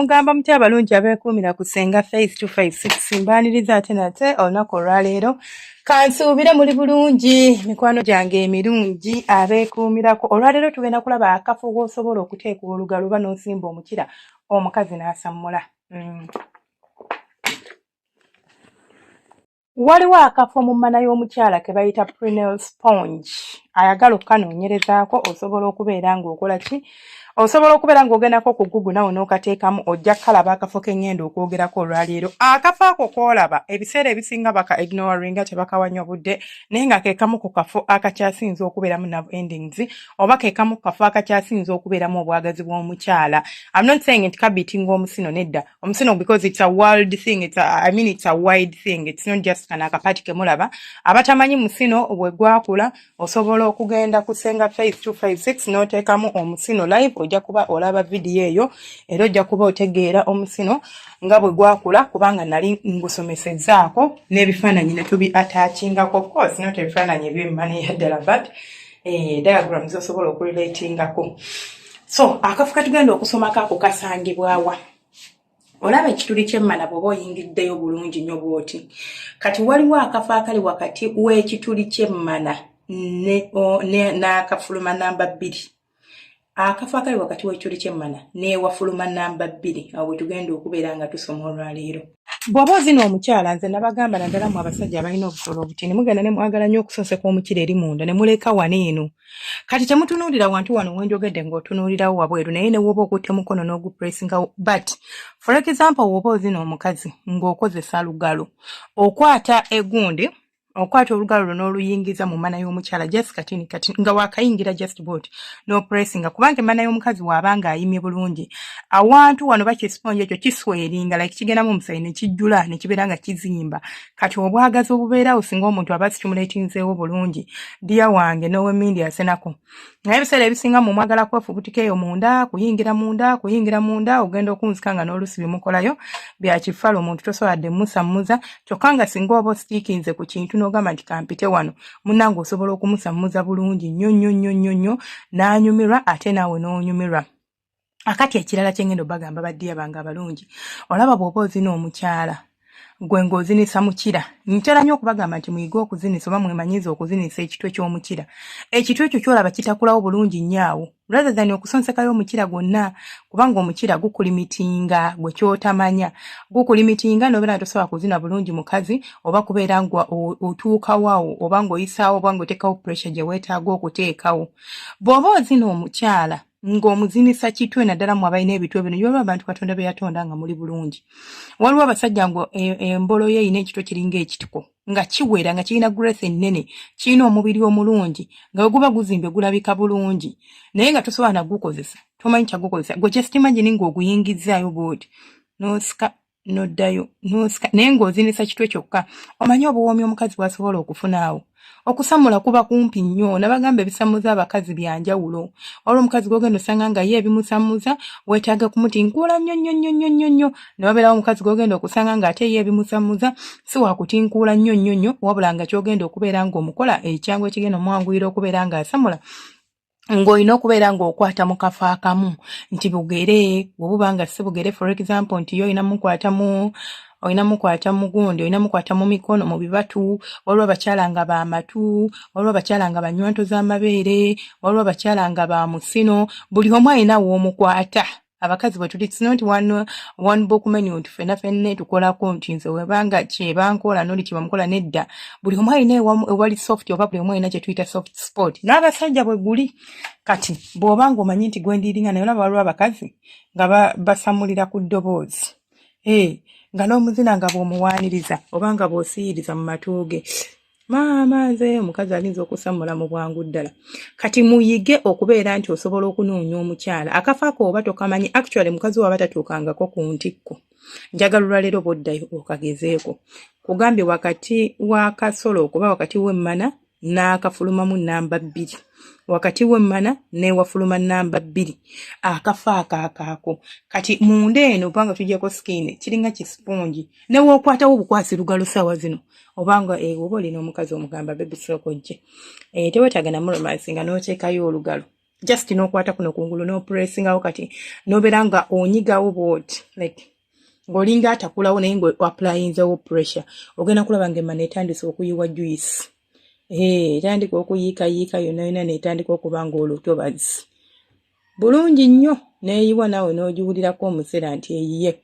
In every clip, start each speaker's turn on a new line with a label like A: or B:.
A: Mugamba mutya abalungi abeekuumira ku Ssenga Faith 256? Mbaaniriza ate nate olunaku olwaleero. Kansuubire muli bulungi, mikwano gyange emirungi abeekuumirako. Olwaleero tugenda kulaba akafo w'osobola okuteeka olugalo oba n'osimba omukira omukazi n'asammula. Waliwo akafo mu mmana y'omukyala ke bayita prenal sponge. Ayagala okukanoonyerezaako osobola okubeera ng'okola ki? Osobola okubeera ng'ogendako ku Google nawe n'okateekamu ojja kukalaba akafo ke ŋŋenda okwogerako olwaleero. Akafo ako k'olaba ebiseera ebisinga baka ignoringa, tebakawa nnyo budde, naye nga ke kamu ku kafo akakyasinze okubeeramu nerve endings oba ke kamu ku kafo akakyasinze okubeeramu obwagazi bw'omukyala. I'm not saying nti kabeatinga omusino, nedda. Omusino, because it's a world thing, it's a, I mean, it's a wide thing, it's not just kano akapati kemulaba. Abatamanyi musino bwe gwakula, osobola okugenda ku Senga Faith 256 n'oteekamu omusino live, ojja kuba olaba vidiyo eyo era ojja kuba otegeera omusino nga bwe gwakula, kubanga nali ngusomesezzaako n'ebifaananyi ne tubi attachingako. Of course not ebifaananyi ebyemmana eyaddala, but diagrams osobola okurelatingako. So akafo katugenda okusomako ako kasangibwawa? Olaba ekituli ky'emmana bw'oba oyingiddeyo bulungi nnyo bw'oti, kati waliwo akafo akali wakati w'ekituli ky'emmana n'akafuluma namba 2. Akafo akali wakati w'ekituli ky'emmana n'ewafuluma namba 2, awo we tugenda okubeera nga tusoma olwaleero. Bw'oba ozina omukyala, nze nabagamba, naddala mu abasajja abalina obusolo obutini, mugenda ne mwagala nnyo okusonseka omukira eri munda ne muleka wano eno. Kati temutunuulira wantu wano wenjogedde ng'otunuulirawo wabweru, naye ne woba okutte mukono n'ogupressingawo. But for example, woba ozina omukazi ng'okozesa lugalo, okwata egundi, okwata olugalo lwo n'oluyingiza mu mana y'omukyala just katini kati nga wakayingira, just bwoti n'opressinga, kubanga emana y'omukazi waaba ng'ayimye bulungi, awantu wano bakisponge ekyo kiswellinga, like kigendamu omusayi ne kijjula ne kibeera nga kizimba. Kati obwagazi obubeerawo singa omuntu aba stimulatinzeewo bulungi, ddiya wange n'ow'emmindi asenako. Naye ebiseera ebisinga mu mwagala kwefubutika eyo munda, kuyingira munda, kuyingira munda, ogenda okunzika nga n'olusi bimukolayo bya kifalo, omuntu tosobola musammuza. Kyokka nga singa oba ostickinze ku kintu n'ogamba nti kampite wano, munnange osobola okumusammuza bulungi nnyo nnyo nnyo nnyo nnyo, n'anyumirwa ate naawe n'onyumirwa. Akati ekirala kye ngenda obagamba, baddiya bange abalungi, olaba bw'oba ozina omukyala gwe ng'ozinisa mukira, ntera nnyo okubagamba nti muyige okuzinisa oba mwemanyize okuzinisa ekitwe ky'omukira. Ekitwe ekyo kyolaba kitakulawo bulungi nnyo awo, rather than okusonsekayo omukira gwonna, kubanga omukira gukulimitinga gwe kyotamanya, gukulimitinga n'obeera nga tosobola kuzina bulungi mukazi, oba kubeera nga otuukawo awo, oba ng'oyisaawo, oba ng'oteekawo pressure gye weetaaga okuteekawo. Bw'oba ozina omukyala ng'omuzinisa kitwe, naddala mu abalina ebitwe bino, waliwo abantu Katonda be yatonda nga muli bulungi. Waliwo abasajja nga embolo ye erina ekitwe kiringa ekitiko, nga kiwera, nga kirina growth ennene, kirina omubiri omulungi, nga bwe guba guzimbye gulabika bulungi, naye nga tosobola nagukozesa, tomanyi kyagukozesa. Gwe just imagine ng'oguyingizzaayo bw'oti, n'osika, n'oddayo, n'osika, naye ng'ozinisa kitwe kyokka. Omanyi obuwoomi omukazi bw'asobola okufuna awo? Okusamula kuba kumpi nnyo. Nabagamba ebisammuza abakazi bya njawulo. Waliwo omukazi gw'ogenda osanga nga ye ebimusammuza weetaaga kumutinkuula nnyo nnyo nnyo nnyo nnyo nnyo, ne wabeerawo omukazi gw'ogenda okusanga ng'ate ye ebimusammuza si wakutinkuula nnyo nnyo nnyo, wabula nga ky'ogenda okubeera ng'omukola ekyangu ekigenda omwanguyira okubeera ng'asamula, ng'olina okubeera ng'okwata mu kafo akamu, nti bugere bwe buba nga si bugere, for example, nti ye olina mukwata mu gundi, olina mukwata mu mikono, mu bibatu. Waliwo abakyala nga bamatu, waliwo abakyala nga banywanto z'amabeere, waliwo abakyala nga ba musino. Buli omu alina w'omukwata. Abakazi bwe tuli, it's not one book menu nti ffenna ffenna tukolako, nti nze webanga kyebankola noli kyebamukola. Nedda, buli omu alina ewali soft, oba buli omu alina kye tuyita soft spot. N'abasajja bwe guli. Kati bw'oba ng'omanyi nti gwendiiringa naye, olaba waliwo abakazi nga basamulira ku ddoboozi, nga n'omuzina nga bw'omuwaaniriza oba nga bw'osiiyiriza mu matu ge, maama nze omukazi alinza okusamula mu bwangu ddala. Kati muyige okubeera nti osobola okunoonya omukyala akafo ako oba tokamanyi. Actually, mukazi waba tatuukangako ku ntikko, njagala olwaleero bw'oddayo okagezeeko. Kugambye wakati w'akasolo okuba wakati w'emmana n'akafulumamu namba 2, wakati w'emmana n'ewafuluma namba 2, akafo ako akaako. Kati munda eno, obanga tugyeko skin, kiringa kisipongi, newookwatawo obukwasi lugalo saawa zino, obanga oba olina omukazi omugamba, "Baby, sooka ojje," teweetaaga namuromansi nga n'oteekayo olugalo. Just n'okwata kuno kungulu n'opressingawo, kati n'obeera nga onyigawo bwoti, like ng'olinga atakulawo, naye nga applyinzewo pressure. Ogenda kulaba ng'emmana etandise okuyiwa juice, etandika okuyiikayiika yonna yonna, n'etandika okuba ng'olutobazi bulungi nnyo, n'eyiwa naawe n'ogiwulirako omusera nti eyiye.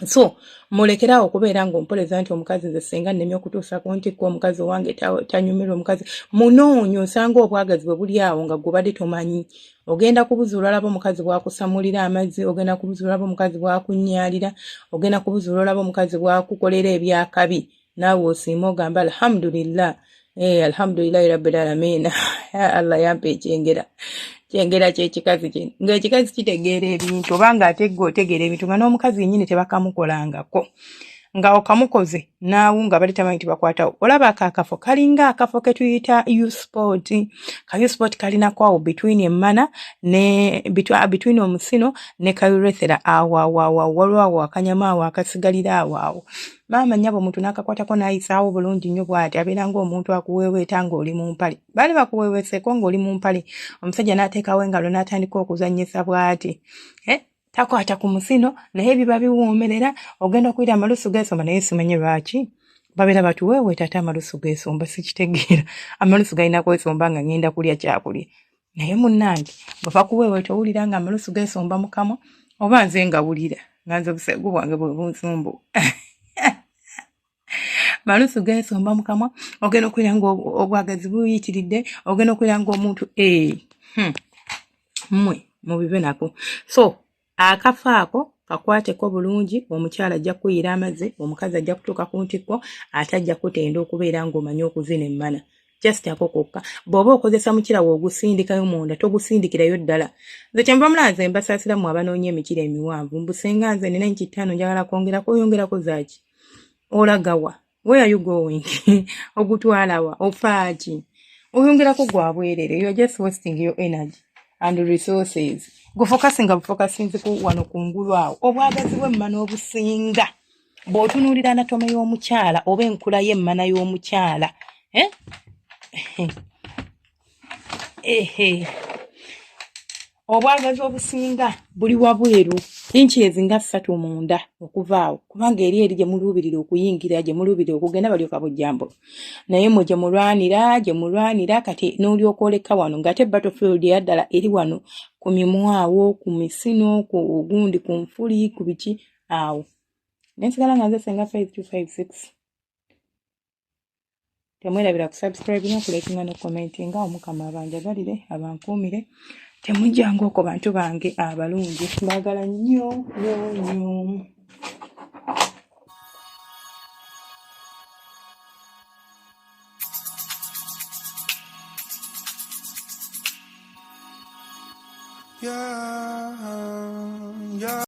A: So mulekerawo okubeera ng'ompoleza nti omukazi nze senga nnemye okutuusa ku ntikko, omukazi owange tanyumirwa. Omukazi munoonya, osanga obwagazi bwe buli awo nga gwobadde tomanyi. Ogenda kubuzuula olaba omukazi bwakusamulira amazzi, ogenda kubuzuula olaba omukazi bwakunyaalira, ogenda kubuzuula olaba omukazi bwakukolera ebyakabi, naawe osiime ogambe alhamdulillah. Alhamdulillahi rabbil alamin, Allah yampa ekyengera. Kyengera kyekikazi kino, ng'ekikazi kitegeera ebintu, oba nga ate gwe otegeera ebintu nga n'omukazi yennyini tebakamukolangako, nga okamukoze naawu nga bali tamanyi tibakwatawo. Olaba ako akafo kalinga akafo ketuyita usport. Ka usport kalinako awo between emmana ne between omusino ne kaurethera, awo awo awo waliwo awo akanyama awo akasigalira awo awo. Maama nnyabo, omuntu n'akakwatako n'ayisaawo bulungi nnyo bw'ati, abeera ng'omuntu akuweeweeta ng'oli mu mpale. Baali bakuweeweeseeko ng'oli mu mpale, omusajja n'ateekawo engalo n'atandika okuzannyisa bw'ati, eh? Takwata ku musino, naye biba biwoomerera. Ogenda okuyita amalusu geesomba, naye simanyi lwaki babeera batuweeweeta ate amalusu geesomba, sikitegeera. Amalusu galina kwesomba nga ngenda kulya kyakulya, naye munnange bwe bakuweeweeta owulira nga amalusu geesomba mu kamwa, oba nze nga wulira nga nze obuseegu bwange bwe bunsumbu, malusu geesomba mu kamwa. Ogenda okuwulira nga obwagazi buyitiridde, ogenda okuwulira nga omuntu mmwe mubibe nako. So akafo ako kakwateko bulungi, omukyala ajja kukuyira amazzi, omukazi ajja kutuuka ku ntikko, ate ajja kutenda okubeera ng'omanyi okuzina emmana. Just ako kokka. Bw'oba okozesa mukira wo ogusindikayo munda, togusindikirayo ddala. Nze kyenva mulaba nze mbasaasira mmwe abanoonya emikira emiwanvu, mbu senga nze nina inchi 5 njagala kwongerako. Oyongerako zaaki? Olagawa? Where are you going? Ogutwalawa? Ofaaki? Oyongerako gwa bwerere. You are just wasting your energy and resources. Gufokasinga bufokasinzi ku wano kungulu awo. Obwagazi bw'emmana obusinga bw'otunuulira anatome y'omukyala oba enkula y'emmana y'omukyala, eh? Ehe, obwagazi obusinga buli wabweru, inches nga 3 munda okuva awo, kubanga eri eri gye muluubirira okuyingira, gye muluubirira okugenda, balyoka bujjambo, naye mwe gye mulwanira, gye mulwanira. Kati n'olyoka oleka wano ng'ate battlefield eyaddala eri wano ku mimwawo, ku misino, ku gundi, ku nfuli, ku biki awo. Nensigala nga nze Senga 5256. Temwerabira kusubscribe, n'okulikinga, n'okucommentinga. Omukama abanjagalire, abankuumire. Temujjanga okwo, bantu bange abalungi, mbaagala nnyo nnyo nnyo.
B: Yeah.